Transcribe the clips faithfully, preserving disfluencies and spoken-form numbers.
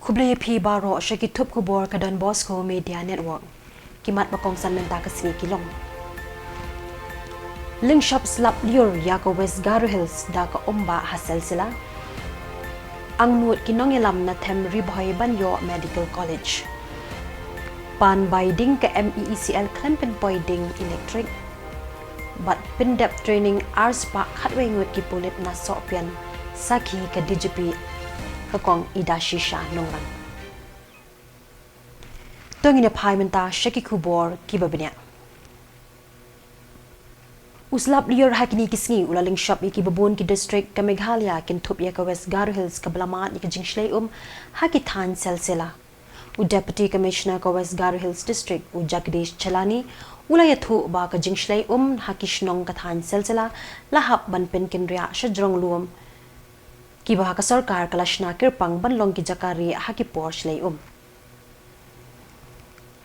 Khublei ïa phi baroh sha ki thup khubor ka Don Bosco Media Network. Ki mat ba kongsan mynta ka sngi ki long: Lyngshop slap lyiur ïa ka West Garo Hills da ka umbah ha Silsila. Angnud ki nongïalam na them Ri Bhoi ban ïoh Medical College. Pan bai ding ka MEECL khlem pynpoi ding elektrik. Bad pyndep training ar spah khatwei ngut ki pulit na Sohpian, sakhi ka DGP ka Kong Idashisha Nongrang. To ngin ïa phai mynta sha ki khubor kiba bniah. U slap lyiur ha kine ki sngi u la lyngshop ïa kiba bun ki district ka Meghalaya, kynthup ïa ka West Garo Hills kaba la mad ïa ka jingshlei um ha ki thaiñ Silsila. U Deputy Commissioner ka West Garo Hills District, u Jagdish Chelani, u la ïathuh ba ka jingshlei um ha ki shnong ka thaiñ Silsila la hap ban pynkynriah sha jrong lum kiba ka sorkar ka la shna kyrpang ban long ki jaka rieh ha ki por shlei um.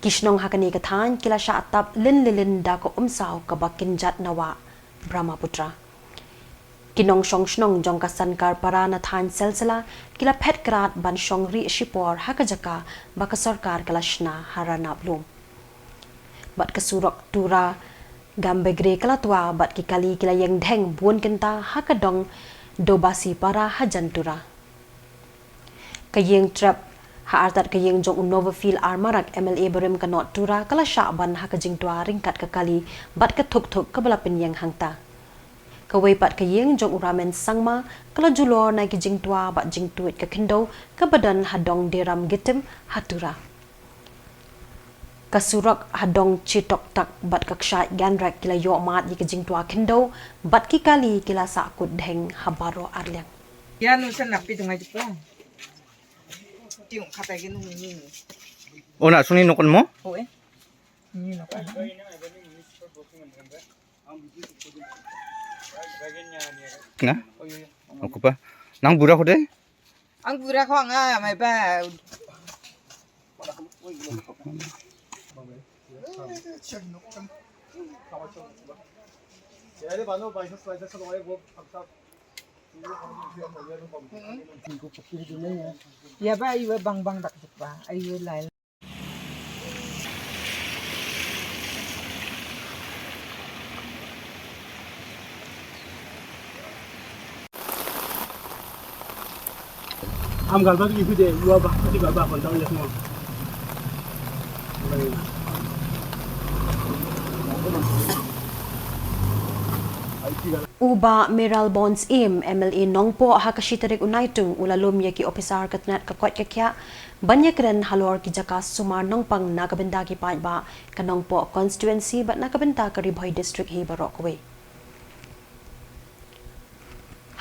Ki shnong ha kane ka thaiñ ki la shah tap lynlilyn da ka umsaw kaba kynjat na wah Brahmaputra. Ki nongshong shnong jong ka Sankarpara na thaiñ Silsila ki la phet krad ban shong rieh shipor ha ka jaka ba ka sorkar ka la shna ha Ranab Lum. Bad ka surok Tura Gambegre ka la twa bad ki kali ki la ïeng dheng bun kynta ha ka dong Dobasipara hajan Tura. Ka ïing trep ha artat ka ïing jong u Novaphil Armarak, MLA barim ka North Tura, ka la shah ban ha ka jingtwa ryngkat ka kali bad ka thuk thuk kaba la pynïeng hangta. Kawei pat ka ïing jong u Ramen Sangma ka la julor na ki jingtwa bad jingtuid ka khyndew kaba don ha dong Deram Gitim ha Tura. Ka surok ha dong Chitoktak bad ka kshaid Ganrek ki la ïoh mad ïa ka jingtwa khyndew bad ki kali ki la sahkut dheng ha baroh arliang. Ïa nu san nak pi tu ngai jepang. Tiung kata ke nu ni. Oh, nak suni nokon mo? Oh, eh. Ni nokon. Nga? Oh, iya, iya. Aku pa. Nang bura ko de? Ang bura ko nga mai ba. Ya ba, iwa bang bang dak dak ba. Iwa lai. Am gal ba ki de, iwa ba, ki gal ba kon taw ya mo. U Bah Mayralborn Syiem, MLA Nongpoh, ha ka shi tarik u Naitung, u la lum ïa ki ophisar ka tnat ka koit ka khiah ban ïakren halor ki jaka sumar nongpang na ka bynta ki paidbah ka Nongpoh constituency bad na ka bynta ka Ri Bhoi District hi baroh kawei.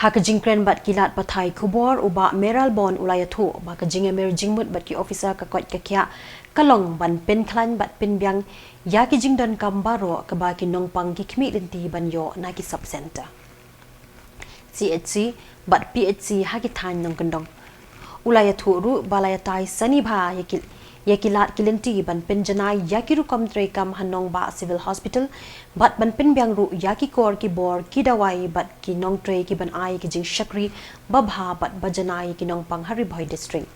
Ha ka jingkren bad ki lad pathai khubor, u Bah Mayralborn u la ïathuh ba ka jingïamir jingmut bad ki ophisar ka koit ka khiah ka long ban pynkhlaiñ bad pynbiang ïa ki jingdonkam baroh kaba ki nongpang ki khmih lynti ban ïoh na ki sub centre, CHC bad PHC ha ki thaiñ nongkyndong. U la ïathuh ruh ba la ïatai sani bha ïa ki, ïa ki lad ki lynti ban pynjanai ïa ki rukom treikam ha Nongbah Civil Hospital bad ban pynbiang ruh ïa ki kor ki bor, ki dawai bad ki nongtrei ki ban ai ki jingshakri babha bad bajanai ïa ki nongpang ha Ri Bhoi District.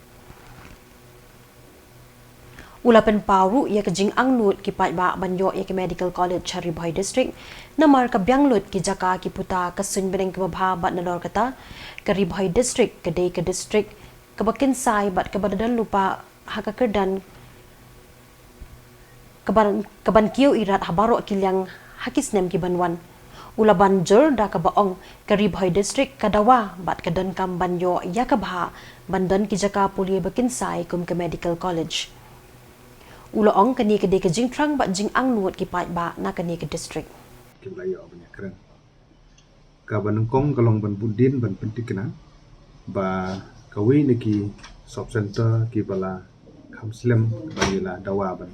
U la pynpaw ruh ïa ka jingangnud ki paidbah ban ïoh ïa ka Medical College ha Ri Bhoi District, namar ka biang lut ki jaka ki puta ka suiñ bneng kaba bha bad nalor kata, ka Ri Bhoi District ka dei ka district kaba kynsai bad kaba da don lypa ha ka kyrdan kaban, kaban kiew irat ha baroh ki liang ha ki snem ki ban wan. U la ban jur da kaba ong ka Ri Bhoi District ka dawa bad ka donkam ban ïoh ïa ka bhah ban don ki jaka pule ba kynsai kum ka Medical College. U la ong kane ka dei ka jingthrang bad jingangnud ki paidbah na kane ka district. Kim la ïoh ban ïakren. Kaba nyngkong ka long ban bud dien ban pynthikna ba kawei na ki sub centre kiba la kham slem ban ïa la dawa ban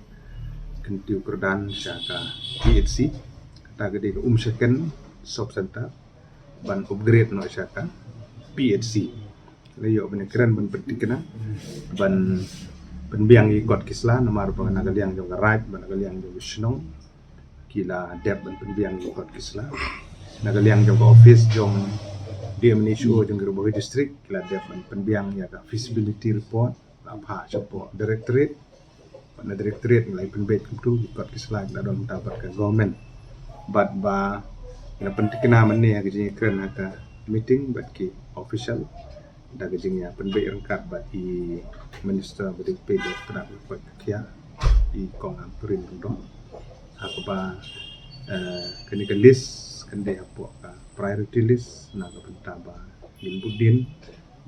kyntiew kyrdan sha ka PHC. Kata ka dei ka Umshaken sub centre ban upgrade noh sha ka PHC. La ïoh ban ïakren ban pynthikna ban pynbiang ïa ki kot ki sla namar ba na ka liang jong ka raid, ba na ka liang jong ka shnong ki la dep ban pynbiang ïa ki kot ki sla. Na ka liang jong ka office jong DMHO jong ka Ri Bhoi District ki la dep ban pynbiang ïa ka feasibility report. Bha shapoh directorate, bad na directorate ngi la pynbeit kumtu ki kot ki sla ki la don mynta bad ka government. Bad ba ngi la pyntikna mynne ha ka jingïakren ha ka meeting bad ki official, da ka jingïapynbeit ryngkat bad i minister ba dei peit ïa ka tnat ka koit ka khiah, i kong Ampareen Lyngdoh. Ha kaba, eh, kane ka list kan dei hapoh ka priority list na ka bynta ba ngin bud dien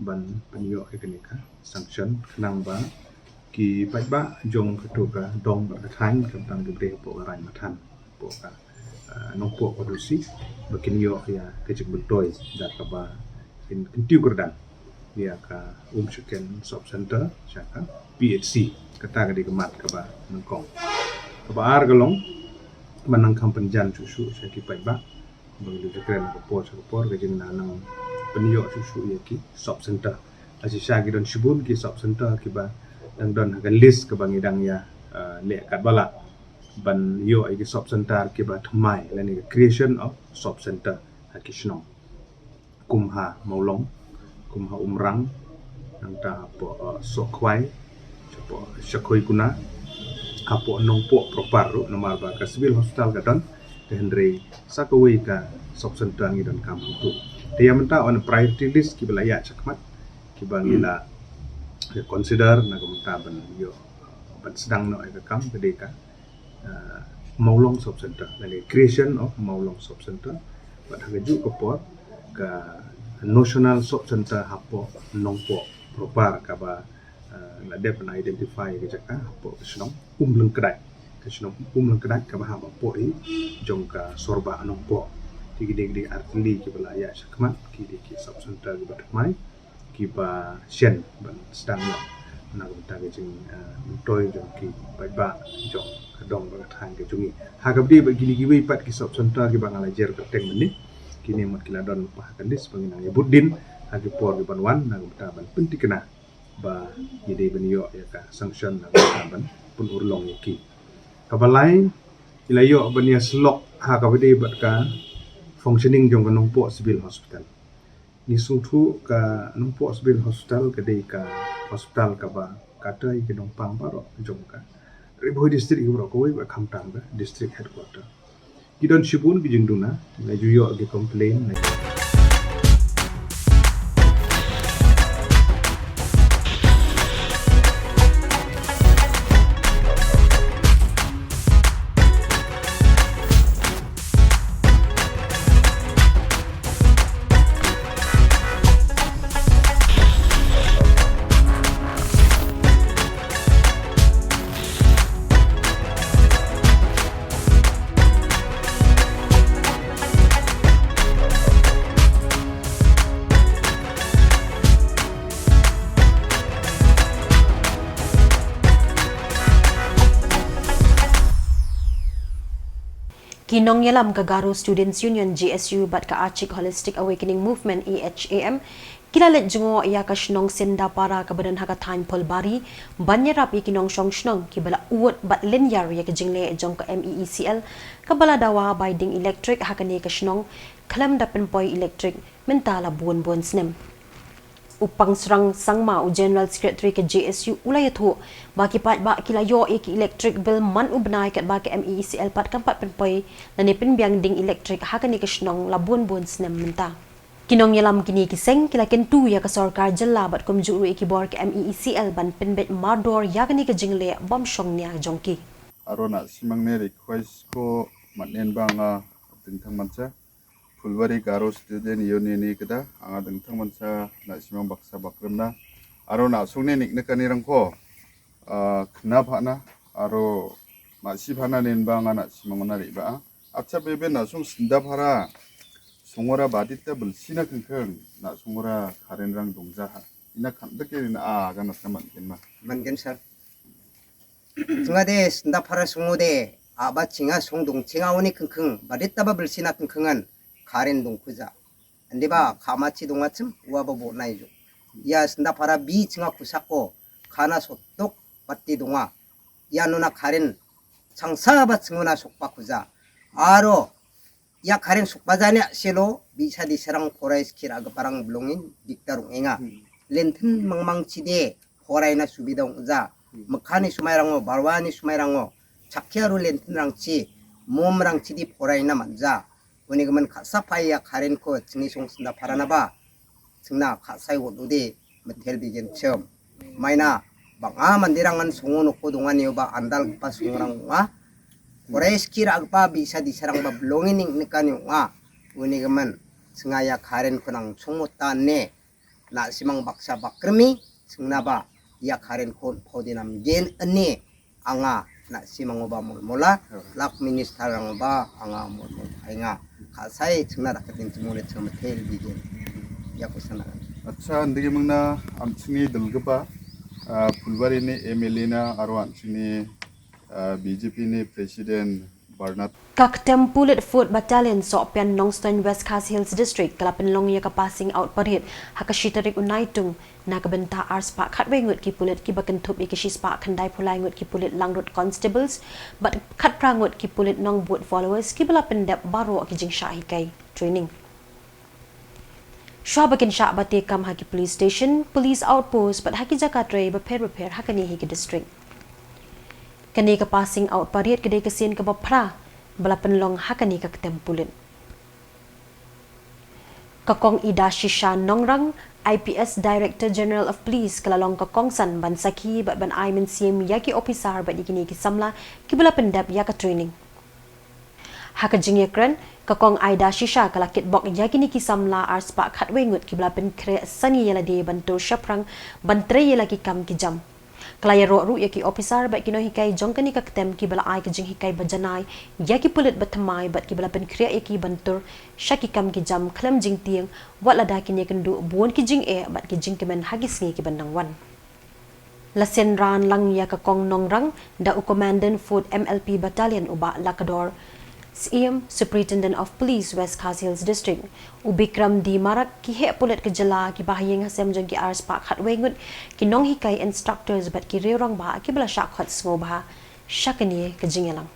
ban pynïoh ïa kane ka sanction khnang ba ki paidbah jong katu ka dong bad ka thaiñ, khamtam ki ba dei hapoh ka Raid Mathan, hapoh ka, ah, Nongpoh constituency, ba kin ïoh ïa ka jingmyntoi da kaba kin kyntiew kyrdan ïa ka Umshaken Sub Center sha ka P H C. Kata ka dei ka mat kaba nyngkong. Kaba ar ka long ban nang kham pynjan shuh shuh sha ki paidbah. Ba ngi ju kren ka por sha ka por, ka jingnang pynïoh shuh shuh ïa ki sub center. Shisha ki don shibun ki sub center kiba dang don ha ka list kaba ngi dang ïa, uh, leh katba lah ban ïoh ïa ki sub center kiba thymmai lane ka creation of sub center ha ki shnong. Kum ha Mawlong, kum ha Umrang, nangta hapoh, uh, Sohkhwai, hapoh Shakhoikuna, hapoh Nongpoh proper ruh, namar ba ka civil hospital ka don, te hynrei sa kawei ka sub center ngi donkam hangtu. Te ïa mynta on priority list kiba la ïaid shakhmat, kiba ngi la, ïa consider na ka bynta ban ïoh, ban sdang noh ïa ka kam ka dei ka, uh, Mawlong Sub Center, lane creation of Mawlong Sub Center. Bad ha kajuh ka por ka National Sub Center hapoh Nongpoh proper kaba, uh, la dep ban identify ka jaka hapoh ka shnong Umlyngkdait. Ka shnong Umlyngkdait kaba hap hapoh i jong ka Sorbah Nongpoh. Te ki dei ki dei artylli kiba la ïaid shakhmat, ki dei ki sub center kiba thymmai, kiba shen ban sdang noh na ka bynta ka jing, eh, myntoi jong ki paidbah jong ka dong bad ka thaiñ ka jong ngi. Ha kaba dei bad kine kiwei pat ki sub center kiba nga la jer kyrteng mynne, kine mut ki la don lypa ha ka list ba ngi nang ïa bud dien ha ki por kiban wan na ka bynta ban pyntikna ba ngi dei ban ïoh ïa ka sanction na ka bynta ban pynurlong ïa ki. Kaba lai, ngi la ïoh ban ïa slok ha kaba dei bad ka functioning jong ka Nongpoh Civil Hospital. Ngi sngewthuh ka Nongpoh Civil Hospital ka dei ka hospital kaba kata ïa ki nongpang baroh jong ka Ri Bhoi District ïa baroh kawei bad khamtam ka District Headquarter. Ki don shibun ki jingduna, ngi la ju ïoh ki complain na Ki nongïalam ka Garo Students Union, G S U, bad ka Achik Holistic Awakening Movement, A H A M, ki la leit jngoh ïa ka shnong Sindapara kaba don ha ka thaiñ Phulbari ban ïarap ïa ki nongshong shnong kiba la ud bad lynñiar ïa ka jingleh jong ka M E E C L kaba la dawa bai ding elektrik ha kane ka shnong khlem da pynpoi elektrik mynta la bun bun snem. U Pangsrang Sangma, u General Secretary ka G S U, u la ïathuh ba ki paidbah ki la ïoh ïa ki electric bill man u bnai katba ka M E E C L pat kam pat pynpoi lane pynbiang ding elektrik ha kane ka shnong la bun bun snem mynta. Ki nongïalam kine ki seng ki la kyntu ïa ka sorkar jylla bad kumjuh ruh ïa ki bor ka M E E C L ban pynbeit mardor ïa kane ka jingleh bym shong nia jong ki. Aro na simang ne request ko mat nen ba nga ding thang mansa. Phulbari Garo Student Union ni kata, anga dang thang mansa na simang baksa bakrem na. Aro na sung ne nik ne kani rang ko, ah, kna pha na, aro ma si pha na nen ba nga na simang na ri ba. Acha bebe na sung Sindapara, sungora badit ta belsi na kengkeng, na sungora karen rang dongja ha. Ina kan ta ke ina a ga na saman ken ma. Man ken sir. Chinga de Sindapara sungu de, aba chinga sung dung chinga oni kengkeng, badit ta ba belsi na kengkengan, karen dung kuja. Andi ba kama chi dunga chim, wa ba bo nai ju. Ya Sindapara bi chinga kusako, kana sotok pati dunga. Ya nuna karen, changsa ba chinguna sokpa kuja. Aro, ya karen sokpa jani selo, bisa di serang korai sekira aga parang belongin, dikta rung enga. Lenten mangmang chide, phorai na subidong ja. Mekha ni sumai rango, barwa ni sumai rango. Chakya ru lentin rangchi, mom rangchi di phorai na manja. Uni gemen khatsa phai ya karen ko chini song senda pharana ba. Chingna khatsai wot ude, metel bigen chem. Maina, bang a mandirang an songo noko dongan yo ba andal pa songrang nga. Kores kira agpa bisa disarang ba belongin ning nekan yo nga. Uni gemen, senga ya karen ko nang songo tane. Na simang baksa bakremi, singna ba, ya karen kon podi nam gen ene, anga, na simang oba mol mola, lak minister ang oba, anga mol mol, anga, kasai, singna da katin timur itu metel di gen, ya kusana. Acha, andigi mengna, am sini delgeba, ah, Phulbari ni M L A na, aro am sini, ah, B J P ni President, Barnard. Ka ktem pulit Fourth Battalion Sohpian Nongstoiñ West Khasi Hills District ka la pynlong ïa ka passing out parade ha ka shi tarik u Naitung na ka bynta arspah khatwei ngut ki pulit kiba kynthup ïa ki shispah khyndaiphew lai ngut ki pulit Langrut Constables bad khatphra ngut ki pulit Nongbud Followers kiba la pyndep baroh ki jingshah hikai training. Shuwa ba kin shah bate kam ha ki police station, police outpost bad ha ki jaka trei bapher bapher ha kane hi ki district. Kane ka passing out parade ka dei ka sien kaba phra ba la pynlong ha kane ka ktem pulit. Ka Kong Ida Shisha Nongrang, I P S Director General of Police, ka la long ka kongsan ban sakhi bad ban ai mynsiem ïa ki ophisar bad ïa kine ki samla kiba la pyndep ïa ka training. Ha ka jingïakren, ka Kong Ida Shisha ka la kitbok ïa kine ki samla arspah khatwei ngut kiba la pynkhreh sani ïa lade ban tur shaphrang ban trei ïa la ki kam ki jam. Ka la ïaroh ruh ïa ki ophisar bad ki nonghikai jong kane ka ktem kiba la ai ka jinghikai ba janai ïa ki pulit ba thymmai bad kiba la pynkhreh ïa ki ban tur sha ki kam ki jam khlem jingtieng wat lada kin ïakynduh bun ki jingeh bad ki jingkmen ha ki sngi kiban nang wan. La synran lang ïa ka Kong Nongrang da u Commandant Fourth M L P Battalion u Bah Lakador Syiem, Superintendent of Police West Khasi Hills District, u Bikram D Marak, ki heh pulit ka jylla, ki bahaïing hasem jong ki arspah khatwei ngut, ki nonghikai instructors bad ki riew rangbah kiba la shah khot sngewbha sha kane ka jingïalang.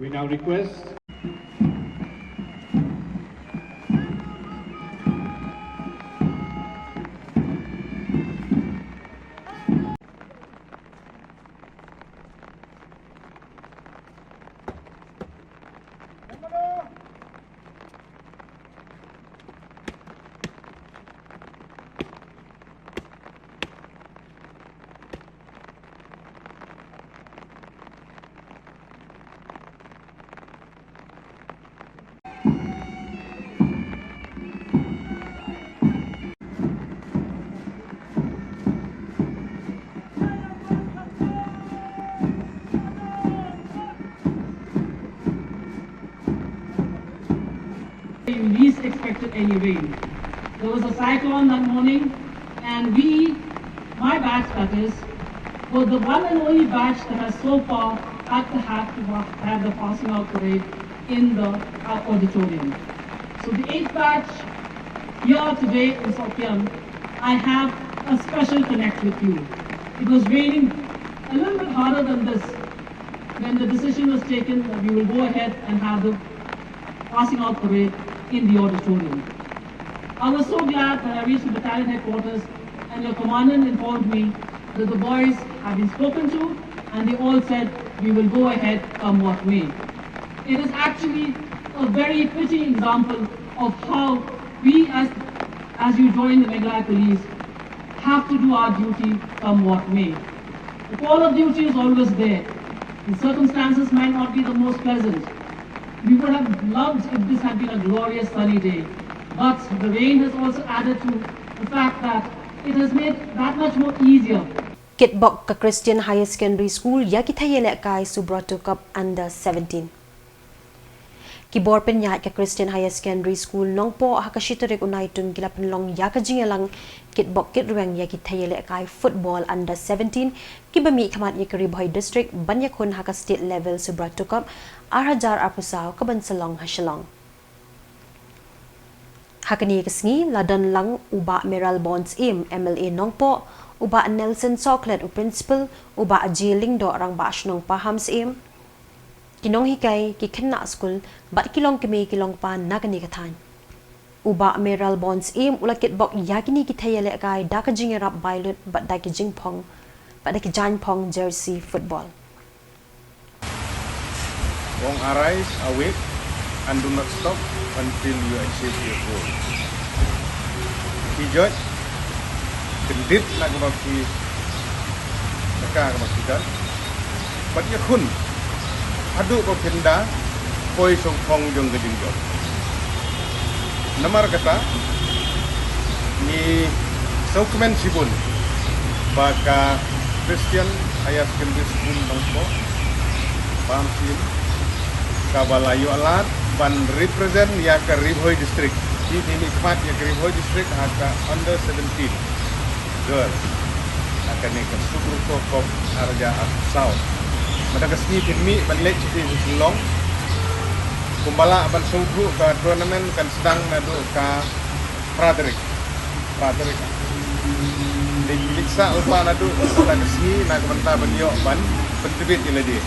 We now request You least expected any rain. There was a cyclone that morning, and we, my batch that is, were the one and only batch that has so far had to have to wa-, have the passing out parade in the, uh, auditorium. So the eighth batch here today in Sohpian, I have a special connect with you. It was raining a little bit harder than this when the decision was taken that we will go ahead and have the passing out parade in the auditorium. I was so glad when I reached the battalion headquarters and your commandant informed me that the boys have been spoken to and they all said, "We will go ahead come what may." It is actually a very fitting example of how we as, as you join the Meghalaya Police, have to do our duty come what may. The call of duty is always there. The circumstances might not be the most pleasant. We would have loved if this had been a glorious sunny day, but the rain has also added to the fact that it has made that much more easier. Kitbok ka Christian Higher Secondary School ïa ki thei ïalehkai Subrata Cup Under seventeen. Ki bor pynïaid ka Christian Higher Secondary School Nongpoh ha ka shi tarik u Naitung ki la pynlong ïa ka jingïalang kitbok kitrwiang ïa ki thei ïalehkai football under seventeen kiba mihkhmat ïa ka Ri Bhoi District ban ïakhun ha ka state level Subrata Cup ar hajar arphew saw kaban sa long ha Shillong. Ha kane ka sngi la don lang u Bah Mayralborn Syiem, M L A Nongpoh, u Bah Nelson Sohkhlet, u Principal, u Bah Ajay Lyngdoh, Rangbah Shnong Pahamsyiem, ki nonghikai, ki khynnah skul bad ki longkmie ki longkpa na kane ka thaiñ. U Bah Mayralborn Syiem u la kitbok ïa kine ki thei ïalehkai da ka jingïarap bai lut bad da ki jingphong, bad da ki jaiñphong jersey football. Wong, arise, awake, and do not stop until you achieve your goal. Ki jot, kyndit na kaba ki, na kaba ki don, bad ïakhun haduh ba phin da poi sha u phong jong ka jingjop. Namar kata, ngi sngewkmen shibun ba ka Christian Higher Secondary School Nongpoh, Pahamsyiem, kaba la ïoh lad ban represent ïa ka Ri Bhoi District. Ki, ki mihkhmat ïa ka Ri Bhoi District ha ka under seventeen girls ha kane ka Sugro Cup ar hajar arphew saw. Mynta ka sngi phin mih ban leit sha Shillong. Kumba lah ban sngewthuh, ka tournament kan sdang naduh ka phra tarik. Phra tarik. Dei ki leit sah lypa naduh mynta ka sngi na ka bynta ban ïoh ban pyntbit ïa lade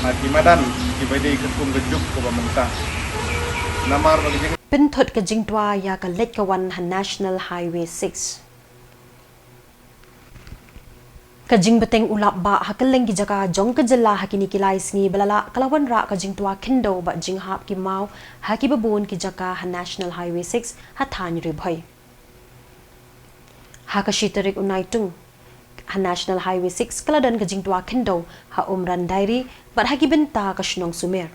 ha ki madan kiba dei katkum ka juk kaba mynta. Namar ba ka jing- Pynthut ka jingtwa ïa ka leit ka wan ha National Highway six. Ka jingbteng u lap bah ha kylleng ki jaka jong ka jylla ha kine ki lai sngi ba la lah ka la wanrah ka jingtwa khyndew bad jinghap ki maw ha kiba bun ki jaka ha National Highway six ha thaiñ Ri Bhoi. Ha ka shi tarik u Naitung, ha National Highway six ka la don ka jingtwa khyndew ha Umran Diary bad ha ki bynta ka shnong Sumer.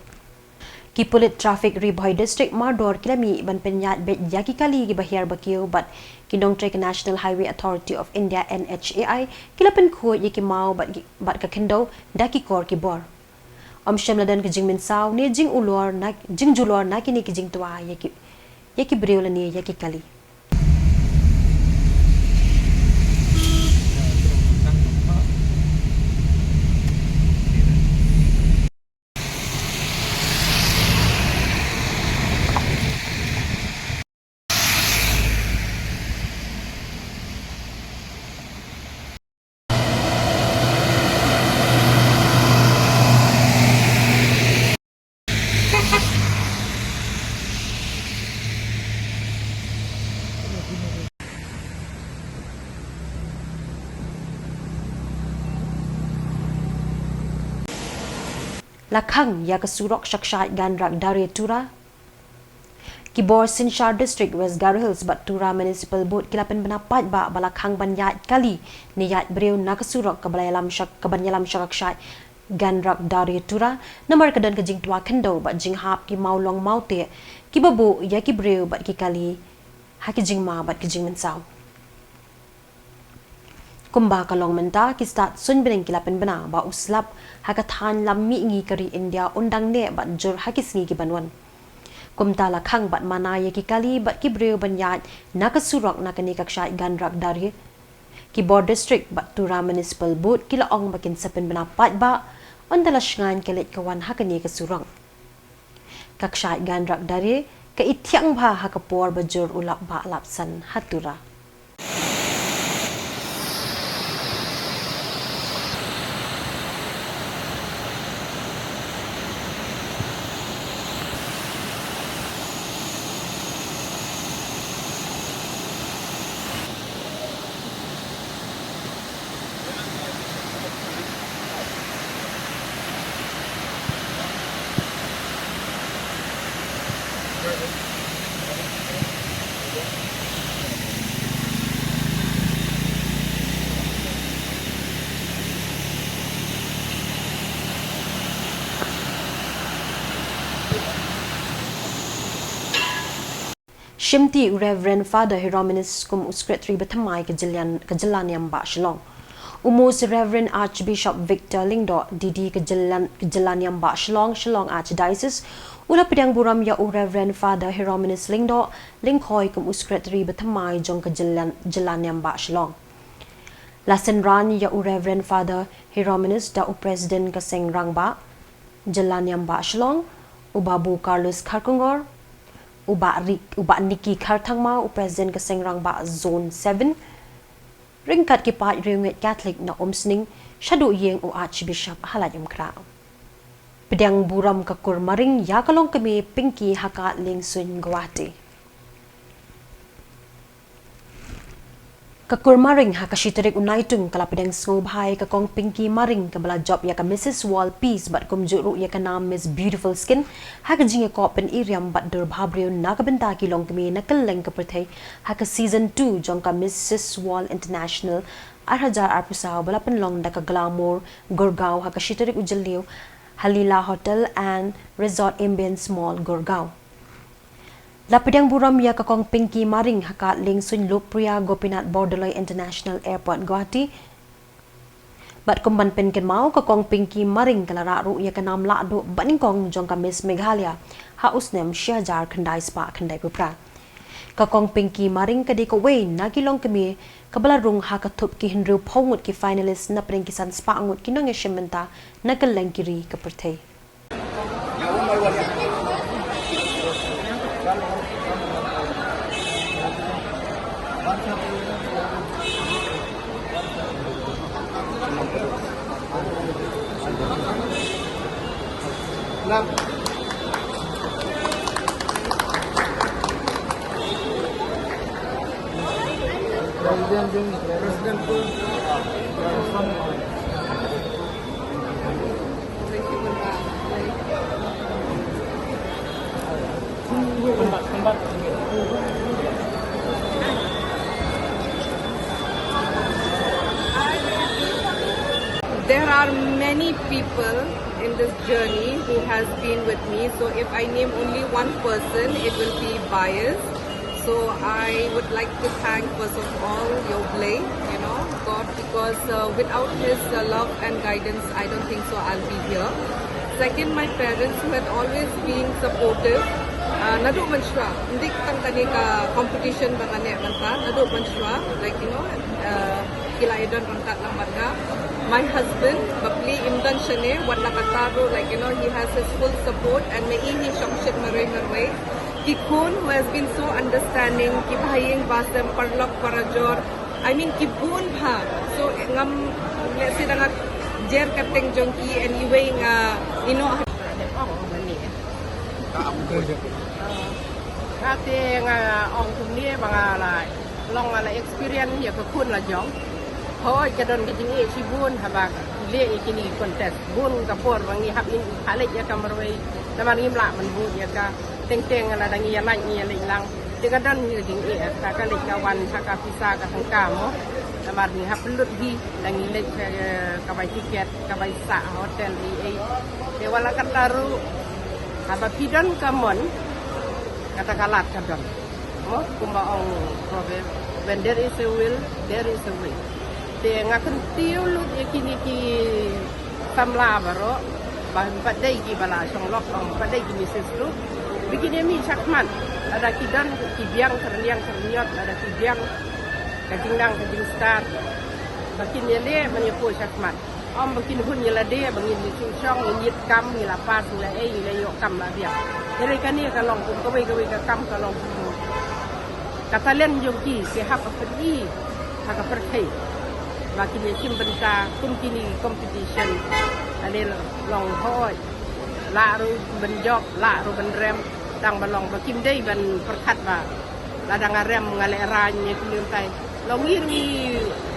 Ki pulit traffic Ri Bhoi District mardor ki la mih ban pynïaid beit ïa ki kali kiba hiar ba kiew bad ki nongtrei ka National Highway Authority of India, N H A I, ki la pynkhuid ïa ki maw bad ki, bad ka khyndew da ki kor ki bor. Ym shym la don ka jingmynsaw ne jingulor na, jingjulor na kine ki jingtwa ïa ki, ïa ki briew lane ïa ki kali. La khang ïa ka surok Shakshai Ganrak Dare Tura. Ki bor synshar District West Garo Hills bad Tura Municipal Board ki la pynbna paidbah ba la khang ban ïaid kali ne ïaid briew na ka surok kaba la ïalam sha, kaban ïalam sha Shakshai Ganrak Dare Tura, namar ka don ka jingtwa khyndew bad jinghap ki maw long maw teh kiba buh ïa ki briew bad ki kali ha ki jingma bad ki jingmynsaw. Kumba ka long mynta, ki stad suiñbneng ki la pynbna ba u slap ha ka thaiñ lam mihngi ka ri India un dang neh bad jur ha ki sngi kiban wan. Kumta la khang bad mana ïa ki kali bad ki briew ban ïaid na ka surok na kane ka Shakshai Ganrak Dare. Ki bor District bad Tura Municipal Board ki la ong ba kin sa pynbna paidbah ynda la shngaiñ ka leit ka wan ha kane ka surok. Ka Shakshai Ganrak Dare ka ithiang bha ha ka por ba jur u lap bah lap san ha Tura. Shimti u Reverend Father Hieronymus kum u Secretary bathymmai ka jylla, ka jylla niam bah Shillong. U Most Reverend Archbishop Victor Lyngdoh, D D ka jylla, ka jylla niam bah Shillong, Shillong Archdiocese, u la pdiang burom ïa u Reverend Father Hieronymus Lyngdoh Lyngkhoi kum u Secretary bathymmai jong ka jylla, jylla niam bah Shillong. La synran ïa u Reverend Father Hieronymus da u President ka Seng Rangbah jylla niam bah Shillong, u Babu Carlos Kharkongor, U Bah Ri-, u Bah Nicky Kharthangma, u President ka Seng Rangbah Zone seven, ryngkat ki paid riewngeit Katholik na Umsning, shaduh ïing u Archbishop ha Laitumkhrah. Pdiang burom ka kur maring ïa ka longkmie Pinky ha ka Liengsuiñ Guwahati. Ka kur maring ha ka shi tarik u Naitung ka la pdiang sngewbha ïa ka Kong Pinky Maring kaba la jop ïa ka Missus World Peace bad kumjuh ruh ïa ka nam Miss Beautiful Skin ha ka jingïakop pynïaid bad dur bhabriew na ka bynta ki longkmie na kylleng ka pyrthei ha ka season two jong ka Missus World International ar hajar arphew saw ba la pynlong da ka Glamour Gurgaon ha ka shi tarik u Jylliew ha Leela Hotel and Resort Ambience Mall Gurgaon. La pdiang burom ïa ka Kong Pinky Maring ha ka Liengsuiñ Lokpriya Gopinath Bordoloi International Airport Guwahati. Bad kum ban pynkynmaw, ka Kong Pinky Maring ka la rah ruh ïa ka nam lahduh banyngkong jong ka Miss Meghalaya ha u snem shi hajar khyndai spah khyndaiphew phra. Ka Kong Pinky Maring ka dei kawei na ki longkmie kaba la rung ha ka thup ki hynriewphew ngut ki finalist napdeng ki san spah ngut ki nongïashim bynta na kylleng ki ri ka pyrthei. There are many people in this journey who has been with me. So if I name only one person, it will be biased. So I would like to thank first of all Yoblei, you know, God, because uh, without his uh, love and guidance, I don't think so I'll be here. Second, my parents who had always been supportive. Uh, naduh mynshuwa, ym dei tang kane ka competition ba nga neh mynta, naduh mynshuwa, like, you know, uh, ki la ïadon ryngkat lang bad nga. My husband, bapli im don shane, wat la katta ruh, like, you know, he has his full support and me i hi shongshit marwei marwei. Ki khun who has been so understanding, ki bahaïing basem, paralok parajor. I mean, ki bun bha. So ngam lehse dang jer ka teng jong ki and iwei nga ino. Ka te nga ong kumne ba nga la long nga la experience ïa ka khun la jong. Hooid ka don ka jingeh shibun haba leh ïa kine ki contest. Bun ka por ba ngi hap in khalej ïa ka marwei. Namar ngim lah ban bud ïa ka teng teng la dang ïa lait ngi ïa lait lang. Te ka don ngi ka jingeh ka ka leit ka wan ha ka pisa ka tyngka mo. Namar ngi hap lut hi dang ngi leit ka, ka bai tiket ka bai sah hotel ei ei. Te wat la katta ruh haba phi don ka mon kata ka lad ka don. Mo kumba ong proverb, when there is a will, there is a way. Te nga kyntiew lut ïa kine ki samla baroh, ba pat dei ki ba la shong lok ong, pat dei ki Missus ruh. Ba kin ïa mih shakhmat, lada ki don ki biang, ka rynïeng ka rynïot, lada ki biang ka jingdang ka jingstad. Ba kin ïa leh ban ïa poi shakhmat. Ym ba kin hun ïa lade ba ngin ïa shu shong, ngin ïit kam, ngi la pass, ngi la ei, ngi la ïoh kam la biang. Hynrei kane ka long kum kawei kawei ka kam ka long kum ka talent jong ki, ki hap ban pyni ha ka pyrthei ba kin ïa shim bynta kum kine ki competition. Ane long hooid, lah ruh ban jop, lah ruh ban rem, tang ba long ba kim dei ban pyrkhat ba lada nga rem nga lehraiñ ïa ki lyntai. Long ngi ruh ngi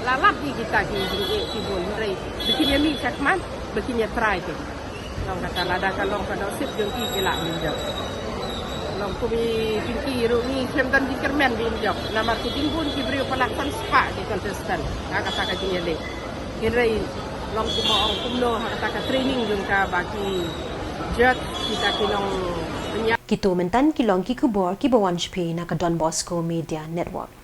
la lap ïa kita ki jingeh ki bun, hynrei ba kin ïa mih shakhmat, ba kin ïa try ki. Long kata lada ka long ka dohsip jong ki, ki lah ban jop. Long kum i Pinky ruh ngi shem don jingkyrmen ba in jop. Namar ki jingbun ki briew palat san spah ki contestant ha kata ka jingïaleh. Hynrei long kumba ong kumno ha kata ka training jong ka ba ki judge kita ki nongpynïaid. Kito mynta ki long ki khubor kiba wan sha phi na ka Don Bosco Media Network.